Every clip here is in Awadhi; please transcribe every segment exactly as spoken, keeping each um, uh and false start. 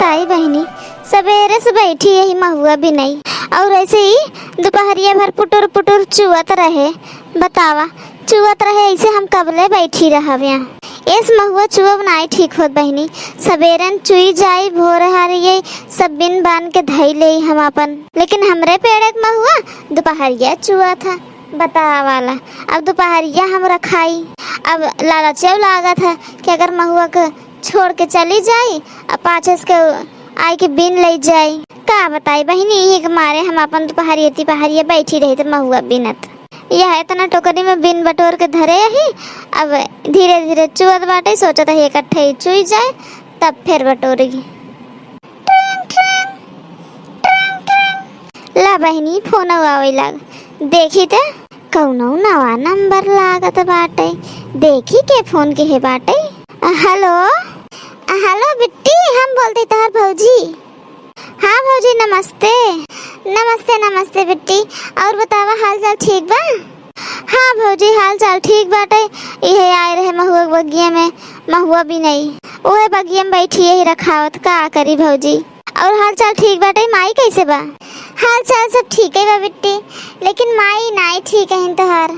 ताई बहिनी, सबेरे से बैठी यही महुआ बिनई, और ऐसे ही दुपहरिया भर पुटुर पुटुर चुअत रहे। बतावा, चुअत रहे, ऐसे हम कबले बैठी रहब यहाँ? एस महुआ चुअब नाई ठीक होत बहिनी, सबेरन चुई जाई, भोर हरिये सब बिन बान के धई लेई हम आपन, लेकिन हमरे पेड़े के महुआ दुपहरिया चुअत है। बतावा ला, अब दुपहरिया हम रखाई? अब लालचेव लागत है कि अगर महुआ के छोड़ के चली जाई, अब पाछे से के आई के बिन ले जाई। का बताई बहिनी, यही के मारे हम अपन दुपहरिया तिपहरिया बैठी रही त महुआ बिनत। यह इतना टोकरी में बिन बटोर के धरे ही, अब धीरे धीरे चुअत बाटे, सोचत ही इकट्ठे ही चुई जाए, तब फिर बटोरी। ट्रिंग, ट्रिंग, ट्रिंग, ट्रिंग। ला बहिनी, फोन आवे लाग, देखी त कौनो नवा नंबर लागत बाटे, देखी के फोन के है बाटे। हेलो, हेलो बिट्टी, हम बोलते तोहर भौजी। हाँ भौजी, नमस्ते। नमस्ते, नमस्ते बिट्टी, और बतावा, हाल चाल ठीक बा? हाँ भौजी, हाल चाल ठीक बाटे। इहे आए रहे महुआ के बगिया में, महुआ बिनई, उहे बगिया में बैठी यही रखावत, का करी भौजी। और हाल चाल ठीक बाटे, माई कैसे बा? हाल चाल सब ठीक है बा बिट्टी, लेकिन माई नाई ठीक है तोहार।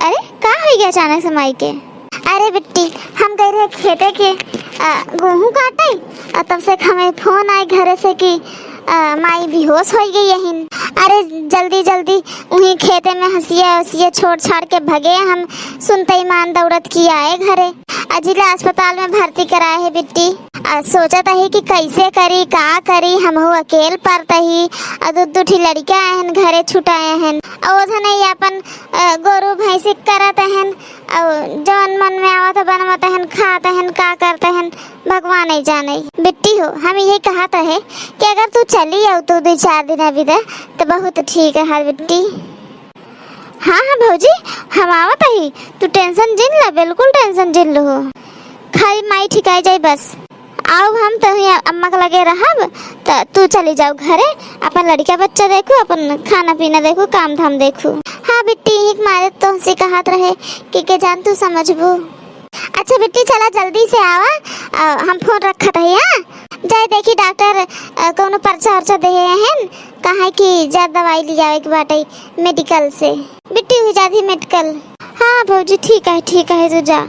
अरे, का हो गया अचानक से माई के? अरे बिट्टी, हम गए रहे खेते के, आ, गेहूं काटे, और तब से हमें फोन आए घरे से कि, आ, माई बेहोश हो गई यहिन। अरे जल्दी जल्दी वहीं खेते में हंसिया हंसिया छोड़ छाड़ के भगे हम, सुनते ही मान दौड़त की आए घरे। आ जिला अस्पताल में भर्ती कराए है बिट्टी। आ सोचत ही कि कैसे करी, का करी, हमहू अकेल परत ही। आ दू दू ठी लड़िका आए हन घरे छुटाए हन। आ ओधने ही अपन, अ, गोरू भैंसी करत हन। और जौन मन में आवत है बनवत हन, खात हन, का करत हन, भगवान ही जाने। बिट्टी हो, हम यही कहत है कि अगर तू चली आओ तू दो चार दिन अभी दे, तो बहुत ठीक है बिट्टी। हाँ, हाँ भौजी, हम आवत ही, तू टेंशन जिन ला, बिल्कुल टेंशन जिन लो। खाली माई ठिकाई जाई बस। आओ हम तही अम्मा के लगे रहब, त तू चली जाओ घरे, अपन लड़िका बच्चा देखू, अपन खाना पीना देखू, काम धाम देखू। हाँ बिट्टी, एक मारे तोहसे कहत रहे कि के जान तू समझबू। अच्छा बिट्टी, चला जल्दी से आवा, अ, हम फोन रखत हई, हाँ? जाए देखी डॉक्टर, अ, कौनो पर्चा वर्चा देहे हन, कहाँ कि जा दवाई लियावे के बाटे मेडिकल से। बिट्टी हुई जाती मेडिकल। हाँ भौजी, ठीक है, ठीक है, तू जा।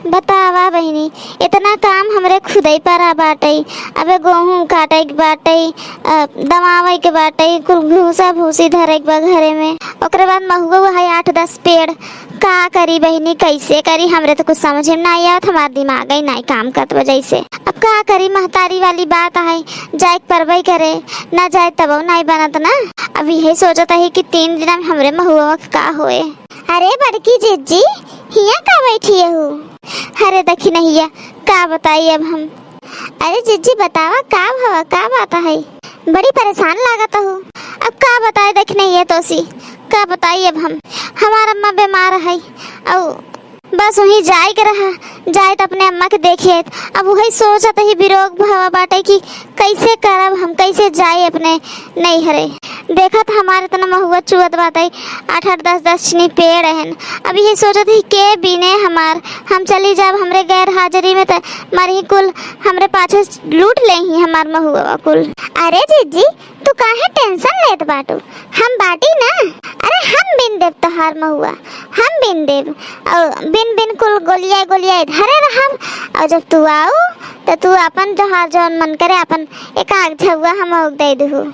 बतावा बहिनी, इतना काम हमरे खुदई परा बाटे। अबे गेहूं काटे के बाटे, अ, दवावे के बाटे, कुल भूसा भूसी धरे के बा घरे में। ओकरे बाद महुआ है आठ दस पेड़। का करी बहिनी, कैसे करी, हमरे तो कुछ समझ में नाई आवत, हमार दिमाग ही नाई काम करत बा जैसे। अब का करी, महतारी वाली बात है, जाए के परबे करे, ना जाए तबो नाई बनत ना। अब यही सोचत है कि तीन दिन में हमरे महुआ के का होए। अरे बड़की जिज्जी, हियाँ का बैठी हू? अरे दखिनहिया, का बताई अब हम। अरे जिज्जी बतावा, का भवा, का बात है? बड़ी परेशान लागत हू। अब का बताए दखिनहिया तोसी, का बताई अब हम। हमार अम्मा बीमार है, और बस वहीं जाए के रहा, जाए त अपने अम्मा के देखिए। अब वही सोचत ही बिरोग भवा बाटे कि कैसे करब हम, कैसे जाए अपने नैहरे। देखत हमार इतना महुआ चुअत बाटे, आठ आठ दस दस छनी पेड़ हन। अब यही सोचत ही के बीने हमार, हम चली जाब हमरे गैर हाजिरी में त मरही कुल, हमरे पाछे लूट लेही हमार महुआ कुल। अरे जिज्जी, तू काहे टेंशन लेत बाटू? हम बाटी ना, अरे हम बिन देब तोहार महुआ, हम बिन देब। और बिन बिन कुल गोलियाए गोलियाए धरे रहब, और जब तू आऊ त तू अपन तोहार जौन मन करे अपन एक आग झउआ हम ओक दे दुहू।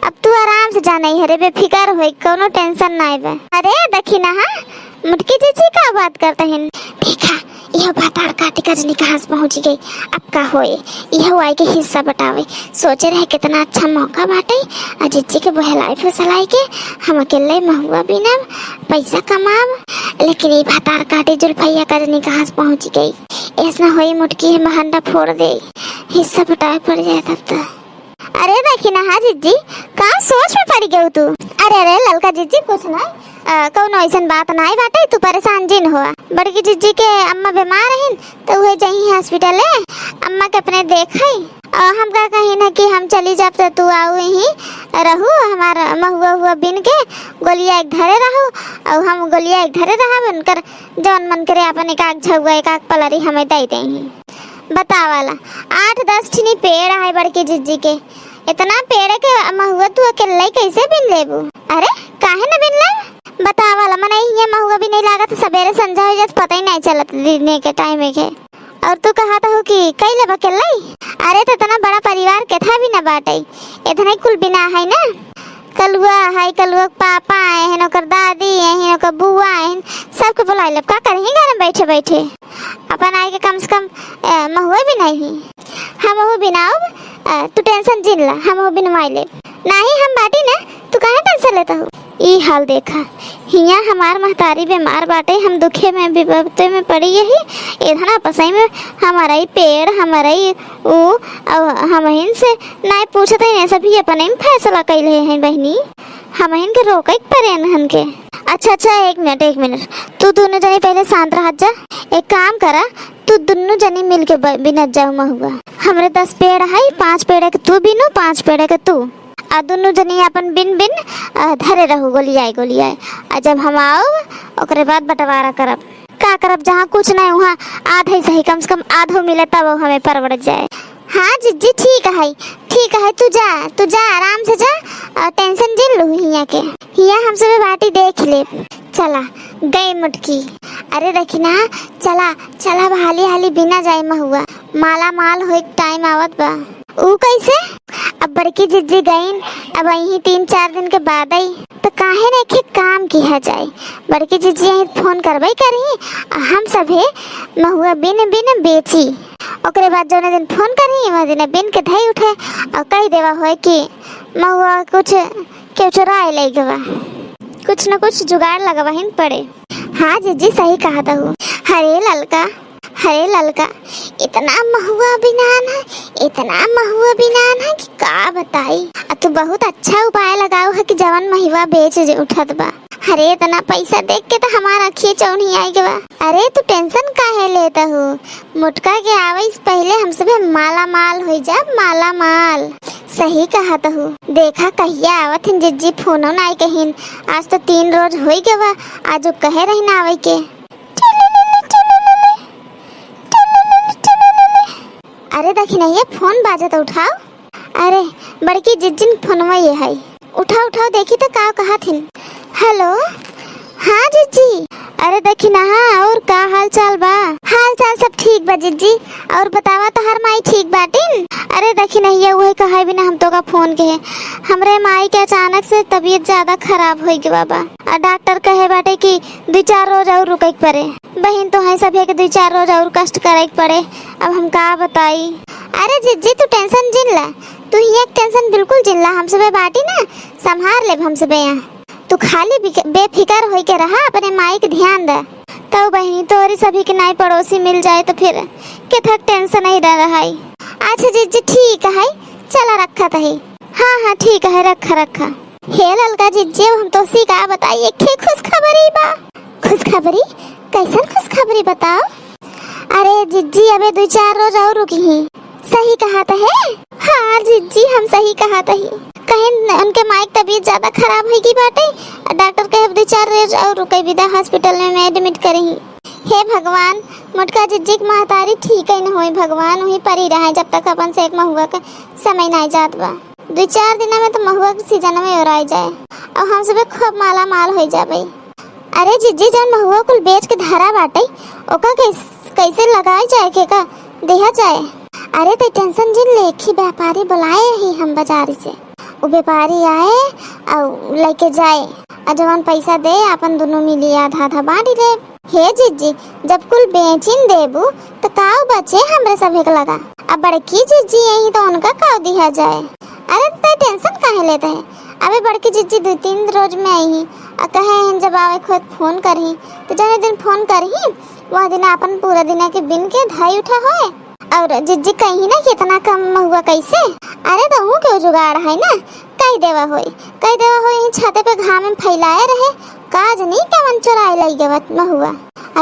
अब तू आराम से जा नैहरे, बेफिकर होई, कौनो टेंशन नाई बा। अरे दखिनहा, मोटकी जिज्जी का बात करत हिन? देखा, इहो भातार काटी का जनी कहाँ से पहुँच गई। अब का होए, इहो आई के हिस्सा बटावे। सोचे रहे कितना अच्छा मौका बाटे, आ जिज्जी के बहलाई फुसलाई के हम अकेले महुआ बीनब, पैसा कमाब, लेकिन ई भातार काटी जुल्फैया का जनी कहाँ से पहुँच गई। ऐसना होई मोटकी महंडा फोड़ दे, हिस्सा बटावे पड़ जाए तब तो। अरे दखिनहा जिज्जी, का सोच में पड़ गऊ तू? अरे, अरे, ललका जिज्जी, कुछ नाई, अ, कौनो ऐसन बात नाई बाटे, तू परेशान जिन हुआ। बड़की जिज्जी के अम्मा बीमार हईन, तो उहे जइहीं हॉस्पिटल है, अम्मा के अपने देखे। अ, हम का कही ना कि हम चली जाब, तो तू आऊ ही रहू, हमार महुआ हुआ बिन के गोलिया एक धरे रहू, और हम गोलिया एक धरे रहब, उनकर जौन मन करे अपन एक आग झउआ, एक आग पलरी हमें दे देही। बतावा ला, आठ दस ठिनी पेड़ है बड़की जिज्जी के, इतना पेड़ के महुआ तू अकेले कैसे बिन लेबू? अरे, काहे न बिन लेब? बतावा ला, मने हियाँ महुआ भी नहीं लागत, सबेरे संझा हो जात, पता ही नहीं चलत दिन के टाइम के। और तू कहत हऊ कि कई लेब अकेले? अरे, तो इतना बड़ा परिवार केथा भी न बाटे, इतना ही कुल बिना है ना। कलुआ है, कलुआ के पापा आए हैं, ओकर दादी आए हैं, ओकर बुआ आए हैं, सबके बुलाए लेब। का करही घर में बैठे बैठे? अपन आए के कम से कम, अ, महुआ भी नहीं। हमहू बिनाउब, अ, तू टेंशन जिन ला, हमहू बिनवाई लेब। नाही हम बाटी ना, तू काहे टेंशन लेत हऊ? ई हाल देखा, हियाँ हमार महतारी बीमार बाटे, हम दुखे में विपत्ति में पड़ी यही, इधर आपसई में हमारा ही पेड़, हमारा ही ऊ, अब हमहिन से नाई पूछत है, सब ही अपने में फैसला कैले हैं बहिनी, हमहिन के रोके के परे इनहन के। अच्छा, अच्छा, एक मिनट, एक मिनट, तू दोनों जनी पहले शांत रहत जा। एक काम करा, तू दोनों जनी मिल के ब-, बिनत जाओ महुआ। हमरे दस पेड़ है, पाँच पेड़ के तू बिनो, पाँच पेड़ के तू। आ दुनू जनी आपन बिन बिन, आ, धरे रहू गोलियाए गोलियाए। आ जब हम आओ, ओकरे बाद बंटवारा करब। का करब, जहाँ कुछ नहीं वहाँ आध ही सही, कम से कम आधो मिले तब हमें परवड़ जाए। हाँ जिज्जी, ठीक है, ठीक है, तू जा, तू जा, आराम से जा, आ, टेंशन जिन लू हिया के। हिया हम सबे बाटी देख ले। चला, गई मुटकी। अरे रखी ना, चला, चला, हाली हाली बिना जाए महुआ, माला माल होए के टाइम आवत बा। ऊ कैसे? अब बड़की जिज्जी गईन, अब यही तीन चार दिन के बाद आई, तो काहे नइखे काम किहा जाए। बड़की जिज्जी यही फोन करबे करी, आ हम सभे महुआ बिन बिन बेची। ओकरे बाद जौने दिन फोन करी, वह दिन बिन के धई उठे और कह देवा होए कि महुआ कुछ केहू चुराए ले गवा, कुछ न कुछ जुगाड़ लगवाहिन पड़े। हाँ जिज्जी, सही कहत हऊ। हरे ललका, हरे ललका, इतना महुआ बिनान है, इतना महुआ बिनान है कि का बताई। आ तू बहुत अच्छा उपाय लगाओ है कि जवन महुआ बेच जे उठत बा। हरे, इतना पैसा देख के तो हमार अखिए चौनी आई गवा। अरे तू टेंशन काहे लेत हऊ? मोटका के आवे से पहले हम सभे माला माल होई जाब, माला माल। सही कहत हऊ। देखा कहिया आवत हिन जिज्जी, फोनो नाई कहिन। आज तो तीन रोज होई गवा, आज उ कहे रहिन आवे के। अरे देखी नहीं, ये फोन बाजत, उठाओ। अरे, बड़की जिज्जिन फोनवा ये है। उठाओ, उठाओ, देखी तो का कहत हिन। हेलो, हाँ जिज्जी। अरे देखी ना, हाँ, और का हाल चाल बा? हाल चाल सब ठीक बा जिज्जी। और बतावा, तोहार माई ठीक बाटिन? अरे देखी ना, ये वही कहे बिना हम तो का फोन के है। हमरे माई के अचानक से तबीयत ज्यादा खराब हो गई बाबा, और डॉक्टर कहे बाटे कि दो चार रोज और रुके के पड़े। बहिन, तो है सभे के दो चार रोज और कष्ट करे के पड़े। अब हम का बताई? अरे जिज्जी, तू टेंशन जिन ला, तू हियाँ के टेंशन बिल्कुल जिन ला, हम सभे बाटी ना, संभार लेब हम सभे यहाँ। तू खाली बिक-, बेफिकर होई के रहा, अपने माई के ध्यान दे। तो बहिनी, तोरी सभी के नाई पड़ोसी मिल जाए तो फिर केथक टेंशन ही रह रहा है। अच्छा जिज्जी, ठीक है, चला रखत है। हाँ, हाँ, ठीक है, रखा, रखा। हे ललका जिज्जी, अब हम तोसी का बताई, एक ठे खुशखबरी बा। खुशखबरी? कैसन खुशखबरी बताओ? अरे जिज्जी, अबे दो चार रोज और रुकी ही। सही कहत है? हाँ जिज्जी, हम सही कहत ही। कहीं उनके माई के तबीयत ज्यादा खराब होई गई बाटे, डॉक्टर कहे दो चार रोज और रुके बिदा हॉस्पिटल में, में एडमिट करे ही। हे भगवान, मोटका जिज्जी के महतारी ठीक ही न होई भगवान, वहीं परी रहे जब तक अपन से एक महुआ के समय ना जात बा। दो चार दिना में तो महुआ के सीजन में ओराई जाए और हम सबे खूब माला माल हो जाबे। अरे जिज्जी, जौन महुआ कुल बेच के धरा बाटे, ओका कैस-, कैसे लगाई जाए, के का देहा जाए? अरे तो टेंशन जिन ले, एक ही व्यापारी बुलाए ही हम बाजारी से, उ व्यापारी आए और लेके जाए, और जवन पैसा दे अपन दोनों मिली आधा आधा बांट ले। हे जिज्जी, जब कुल बेचिन देबू तो काऊ बचे हमरे सभे के लगा? अब बड़की जिज्जी यही तो उनका काऊ दिहा जाए। अरे तो टेंशन काहे लेते हैं? अबे बड़की जिज्जी दो तीन रोज में आई ही, आ कहे हैं जब आवे खुद फोन करही, तो जने दिन फोन करही वह दिन अपन पूरा दिन के बिन के धाई उठा होए। और जिज्जी कही ना कि इतना कम महुआ कैसे? अरे तो हूँ क्यों जुगाड़ है ना, कह देवा होई, कह देवा होई, यहीं छाते पे घाम में फैलाए रहे, काज नहीं कवन चुराए लई गवत महुआ।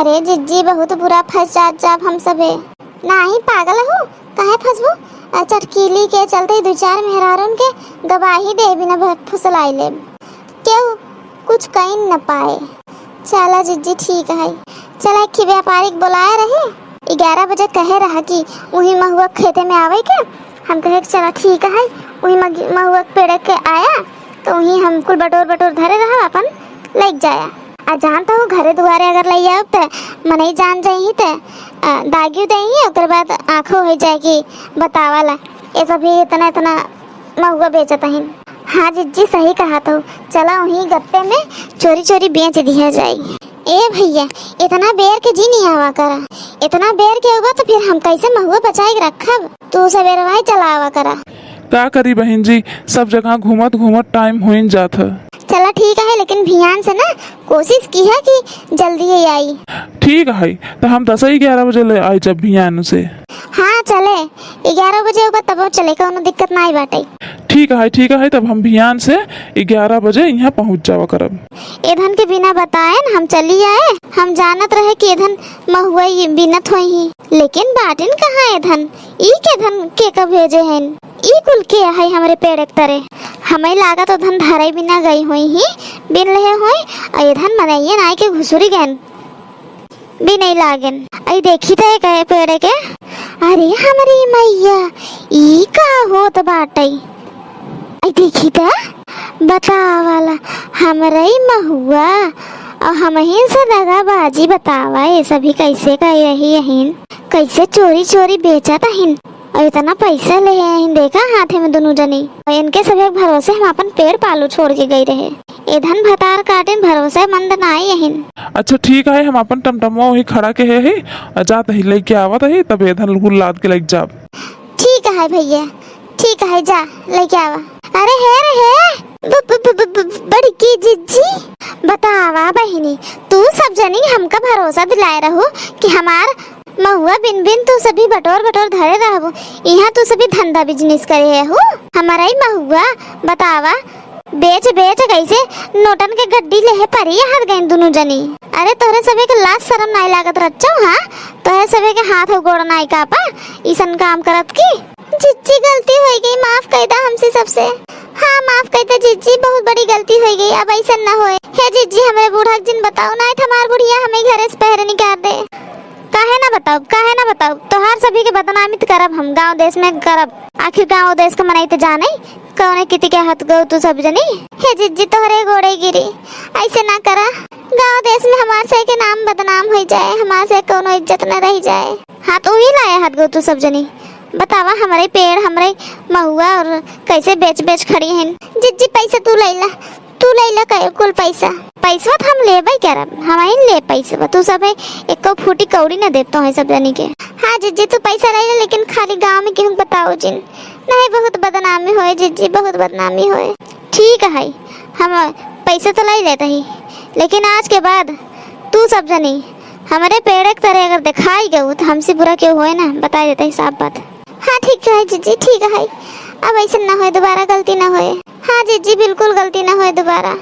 अरे जिज्जी, बहुत बुरा फंस जात जाब हम सभे। नाही पागल हो, काहे फंसबू? आ चटकीली के चलते ही दो चार मेहरारून के गवाही दे बिना भ-, फुसलाई लेब। केहू कुछ कइन न पाए। चला जिज्जी, ठीक है। चला, एक व्यापारी के बुलाए रहे, ग्यारह बजे कहे रहा कि वही महुआ खेते में आवे के। हम कहे कि चला ठीक है, वही मग-, महुआ के पेड़ के आया तो वही हम कुल बटोर बटोर धरे रहा, अपन लग जाया। आ जानता हूँ, घरे दुआरे अगर ले आओ त मनई जान जाई त, अ, दागियो देही, ओकर बाद आँखों हो जाए कि बतावाला, ये सब भी इतना इतना महुआ बेचत हन। हाँ जिज्जी, सही कहा तो, चला वही गत्ते में चोरी चोरी बेच दिया जाए। ए भैया, इतना बेर के जिन आवा करा, इतना बेर के उबा तो फिर हम कैसे महुआ बचाए के रखब? तू सवेरवा ही चला आवा करा। का करी बहिन जी, सब जगह घूमत घूमत टाइम होइन जात है। चला ठीक है, लेकिन भियान से ना कोशिश की है कि जल्दी ही आई। ठीक है, तो हम दस ही ग्यारह बजे ले आई जब भियान से। हाँ चले, ग्यारह बजे होगा तब चले, कौनो दिक्कत ना आई बाटे। ठीक है, ठीक है, तब हम भियान से ग्यारह बजे यहाँ पहुँच जावा करब। एधन के बिना बताए न हम चली आए, हम जानत रहे कि एधन महुआ ये बिनत होई ही, लेकिन बाटिन कहाँ एधन? ई के धन के का भेजे हैं? ई कुल के है हमरे पेड़ के तरे? हमें लागत ओधन धरई बिना गई होई ही, बिन लेहे होई, और एधन मनइयन आए के घुसुरी गए। भी नहीं लागेन। आई देखी त एक है पेड़ के। अरे हमरी मैया, ई का होत बाटई? आई देखी त, बतावाला, हमरई महुआ और हमहिन से दगाबाजी। बतावा, ये सभी कैसे कर रही अहिन, कैसे चोरी चोरी बेचत अहिन। और इतना पैसा ले आइन, देखा हाथे में दोनों जनी। और इनके सभी भरोसे हम अपन पेड़ पालो छोड़ के गई रहे। एधन भतार काटिन, भरोसेमंद नाई अहिन। अच्छा ठीक है, हम अपन टमटमवा वही खड़ा के है ही, आ जात ही लेके आवत ही, तब एधन कुल लाद के लेके जाब। ठीक है भैया, ठीक है, जा लेके आवा। अरे हे रे हे, ब-, ब-, ब-, ब-, ब-, बड़की जिज्जी, बतावा बहिनी, तू सब जनी हमका भरोसा दिलाए रहू कि हमार महुआ बिन बिन तू सभी बटोर बटोर धरे रहबू, यहाँ तू सभी धंधा बिजनेस करे है हो। हमारा ही महुआ बतावा, बेच बेच कैसे नोटन के गड्डी लेहे परी हद गइन दुनू जनी। अरे तोहरे सभी के लाज शरम नाई लागत रच्चो, हाँ? तोहरे सभी के हाथ और गोड़ नाई कापा इसन काम करत की? जिज्जी गलती होई गई, माफ कर दा हमसे सबसे। हाँ माफ कर दा जिज्जी, बहुत बड़ी गलती होई गई, अब ऐसा ना होए। हे जिज्जी हमरे बूढ़ा के जिन बताओ, नाई त हमार बुढ़िया हमें घरे से पहरे निकाल दे। काहे ना बताओ, काहे ना बताओ, तोहार सभी के बदनामी त करब हम, गांव देश में करब। आखिर गांव देश के मनई त जाने कौने किति के हाथ गौ तू सब जनी। हे जिज्जी तोहरे गोड़े गिरी, ऐसे ना करा। गांव देश में हमार से के नाम बदनाम हो जाए, हमार से कौनो इज्जत न रह जाए। हाँ तो वही लाए हाथ गौ तू सब जनी। बतावा हमरे पेड़, हमरे महुआ और कैसे बेच बेच खड़ी हैं। जिज्जी पैसा तू ले ला, तू ले ला कै-, कुल पैसा। पैसवा त हम लेबे करब, हम ही ले पैसवा। तू सब है एको फूटी कौड़ी न देब तोहे सब जनी के। हाँ जिज्जी तू पैसा ले ले, लेकिन खाली गांव में केहू के बताओ जिन, नहीं बहुत बदनामी होए जिज्जी, बहुत बदनामी होए। ठीक है, हम पैसा तो ले लेते ही, लेकिन आज के बाद तू सब जनी हमरे पेड़ के तरे अगर दिखाई गऊ तो हमसे बुरा केहू होए ना, बता देते ही साफ बात। हाँ ठीक है जिज्जी, ठीक है, अब ऐसे ना होए दोबारा, गलती ना होए। हाँ जिज्जी बिल्कुल गलती ना होए दोबारा।